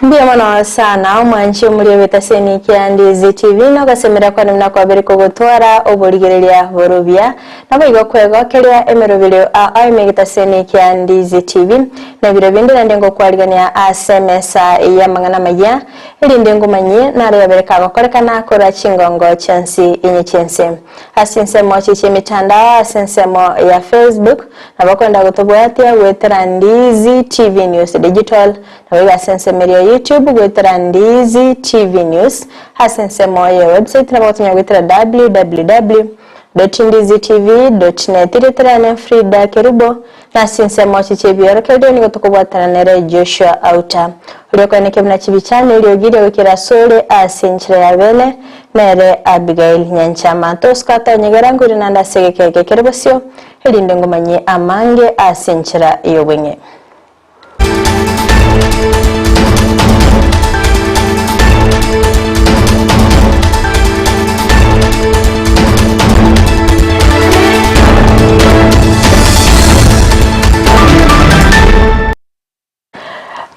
Mbuya mono sana omwanchi omoria bw'etaseni kia Ndizi TV nogosemera kwane buna kwabere kogotwara oborigereria borobia. Naboigo kwegokeria emeroberio ao ime egetaseni kia Ndizi TV na ebiro binde naende ngokwarigania ase emesa y'amang'ana amayia erinde ngomanyie naro yabere kagokorekana korwa chingongo chionsi inye chi'ense. Ase chinsemo echi chi'emetandao ase ensemo ya Facebook nabo okwenda gotobwatia goetera Ndizi TV News Digital Naboigo ase ensemo eria ya YouTube goetera Ndizi TV News, ase ensemo ye website nabo gotonya goetera www.ndizitv.net. Erieta riane Frida Kerubo, na ase ensemo echi chi'ebiorokererio nigo tokobwatana nere Joshua Auta. Oria okoenekia buna chibicha na eriogi riago kera asore ase enchera ya bene, nere Abigail Nyanchama. Tosuka tonyegera nkoire naende ase egeka eke kere bosio, erinde ngomanyie amange ase enchera y'obweng'e.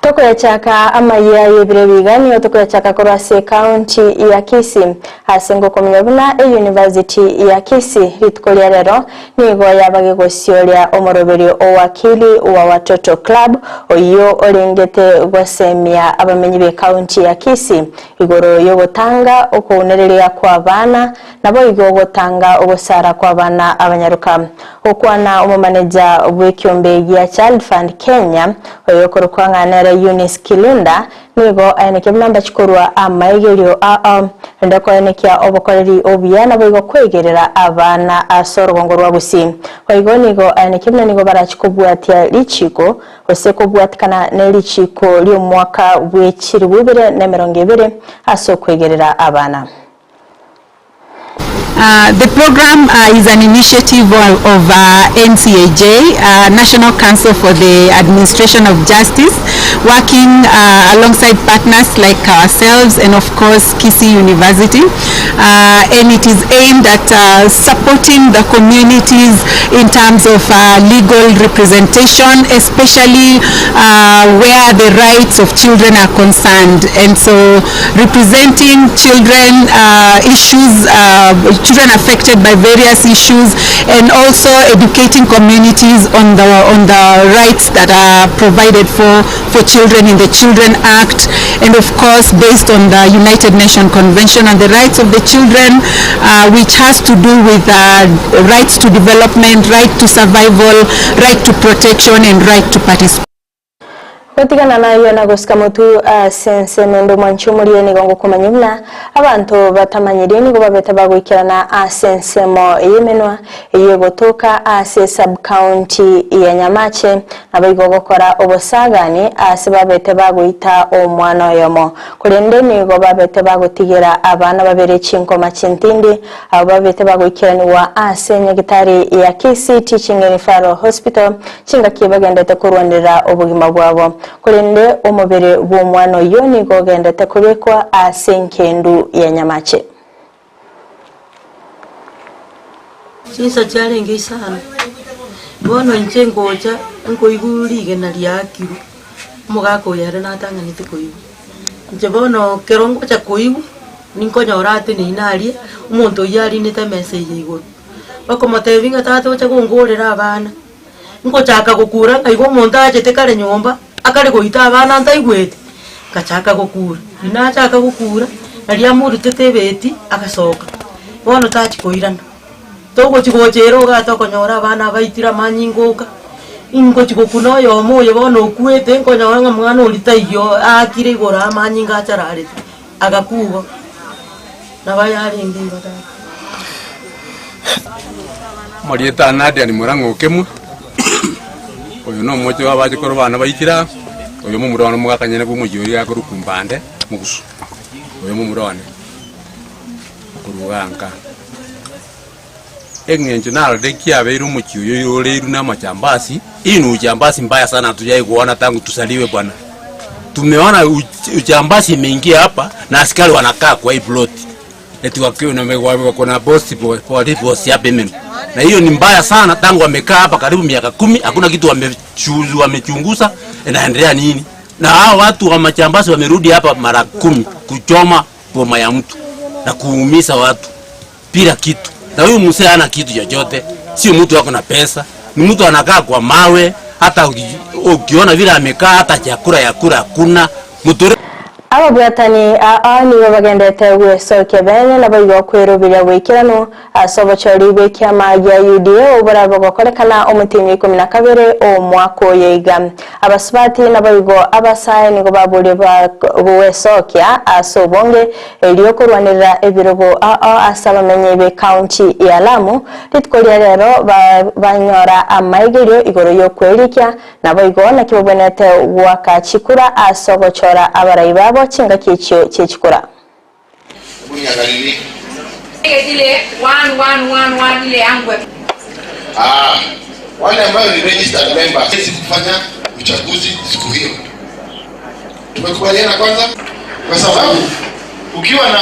Tokoyachaka amayia y'ebiro ebiga nigo tokoyachaka korwa ase ekaunti ya Kisii ase ngokomanya buna eyunivasiti ya Kisii rituko ria rero Nigo yabage gosioria omoroberio o Wakili wa Watoto Club, oyio orengete gosemia abamenyi b'ecounty ya Kisii igoro y'ogotanga okounereria kw'abana naboigo gotanga ogosara kw'abana abanyaroka. Gokwana omomaneja bw'ekiombe gia Child Fund Kenya, oyokorokwa ng'a nere Eunice Kilunda, Nigo aenekia buna mbachi korua amaigerio ao, naende koenekia obokoreri obuya naboigo kwegerera abana ase orogongo rwa Gusii. Boigo nigo aenekia buna nigo barachi kobwatia richiiko, gose kobwatikana ne richiiko ri'omwaka bwe chilifu ibere na emerongo ebere ase okwegerera abana. The program is an initiative of NCAJ, National Council for the Administration of Justice, working alongside partners like ourselves and of course Kisii University. And it is aimed at supporting the communities in terms of legal representation, especially where the rights of children are concerned. And so representing children issues, children affected by various issues, and also educating communities on the, on the rights that are provided for, for children in the Children Act, and of course based on the United Nations Convention on the Rights of the Children, uh, which has to do with uh, rights to development, right to survival, right to protection, and right to participation. Gotigana nayio na gosika motwe ase ense nonde omwanchi omoria nigo ngokomanya buna abanto batamanyirie nigo babete bagoikerana ase ensemo y'emenwa eyio egotoka ase sub-county ya Nyamache naboigo gokora obosagani ase babete bagoita omwana oyomo korende nigo babete bagotigera abana babere chinkoma chintindi abwo babete bagoikeranigwa ase nyagitari ya Kisii Teaching and Referral Hospital Chingaki bagendete korwanerera obogima bwabo, korende omobere bw'omwana oyio nigo ogendete kobekwa ase enkendu ya nyamache. Chinsa chiarenge isano, bono inche ngocha nkoigwa rigena riaakirwe, omogaka oyo ere natang'anete koigwa. Inche bono ekero ngocha koigwa, ninkonyora ateneine aria, omonto oyio arinete emesa eye igoro. Bakomotebia ng'a tata oche gongorera abana, ngochaka gokura ng'a igo omonto achete kare nyomba, akare goita abana ntaigweti, ngachaka gokura. Riria nachaka gokura, naria amorutete ebeti, agasoka, bono tachi koirana. Togochi gocha ere iga tokonyora abana abaitire amanyinga oka, ingochi gokuna oyomo oyo bono okwete, nkonyora ng'a mwana oria taiyo aakire igoro amanyinga achararete, agakwa igo. Nabo yarenge igo tata. Amarieta a Nadia ni Murang'a Okemwa, oyo nomoche bw'abachokoro bane baikire aa, oyo momura one omogaka nyene bw'omoyio oria akorokwa Mbande Mogusu, oyo momura one korwa igaa nka. Eng'encho narorire kiabeire omochie oyo oiroreirwe na amachambasi, hii ni uchambasi mbaya sana hatujai kuona tangu tusaliwe bwana. Tumeona uchambasi imeingia hapa na askari wanakaa kwa hii plot. Eti wakiwa na wako na boss police boss hapa imem. Na hiyo ni mbaya sana tangu wamekaa hapa karibu miaka kumi hakuna kitu wamechunguza inaendelea nini. Na hao watu wa majambazi wamerudi hapa mara kumi kuchoma boma ya mtu na kuumiza watu bila kitu. Na huyu mzee hana kitu chochote, sio mtu ako na pesa, ni mtu anakaa kwa mawe. Hata ukiona vile amekaa, hata chakula ya kula hakuna. Mutore Ababwatani aa nigo bagendete gwesokia bene naboigo kweroberia goikeranu ase obochori bwa ekiama gia UDA obora bogokorekana omotienyi 12 omwaka oyo iga. Abasubati naboigo abasae nigo baboria gwesokia ase obonge erio korwanera ebirogo aa ase abamenyi be county ya Lamu rituko ria rero banyora amaigerio igoro yokwerikia naboigo naki babwenerete goaka chikura ase ogochora abarai babo chingaki echio chiechikura. Ile 1 1 1 1 ile yangu. Ah, wale ambayo ni registered members hawezi kufanya uchaguzi siku hiyo. Tumekubaliana kwanza, kwa sababu ukiwa na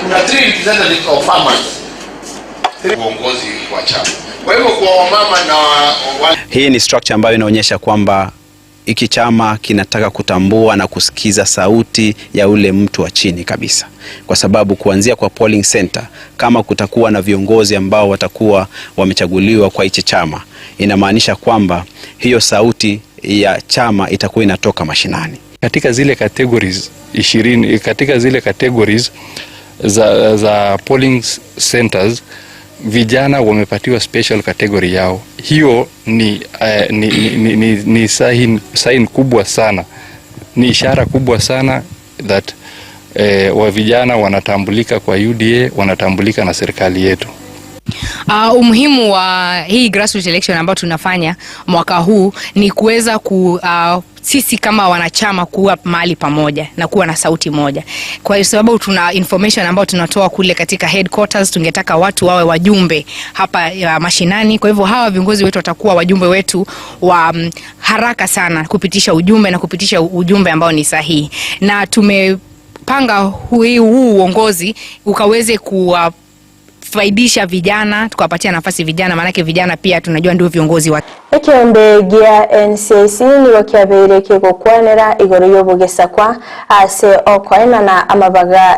kuna three representatives of farmers uongozi wa chama. Kwa hivyo kwa wamama na wa, Hii ni structure ambayo inaonyesha kwamba hiki chama kinataka kutambua na kusikiza sauti ya ule mtu wa chini kabisa, kwa sababu kuanzia kwa polling center, kama kutakuwa na viongozi ambao watakuwa wamechaguliwa kwa hichi chama, inamaanisha kwamba hiyo sauti ya chama itakuwa inatoka mashinani. Katika zile categories 20, katika zile categories za polling centers vijana wamepatiwa special category yao. Hiyo ni sign kubwa sana, ni ishara kubwa sana that wa vijana wanatambulika kwa UDA, wanatambulika na serikali yetu. Umuhimu wa hii grassroots election ambayo tunafanya mwaka huu ni kuweza ku sisi kama wanachama kuwa mahali pamoja na kuwa na sauti moja, kwa sababu tuna information ambayo tunatoa kule katika headquarters. Tungetaka watu wawe wajumbe hapa ya mashinani. Kwa hivyo hawa viongozi wetu watakuwa wajumbe wetu wa haraka sana kupitisha ujumbe na kupitisha ujumbe ambao ni sahihi, na tumepanga huu uongozi ukaweze kuwa faidisha vijana, tukawapatia nafasi vijana, maanake vijana pia tunajua ndio viongozi wa Ekiombe gia NCIC nigo kiabeire kigokwanera igoro y'obogesakwa ase okoenana amabaga.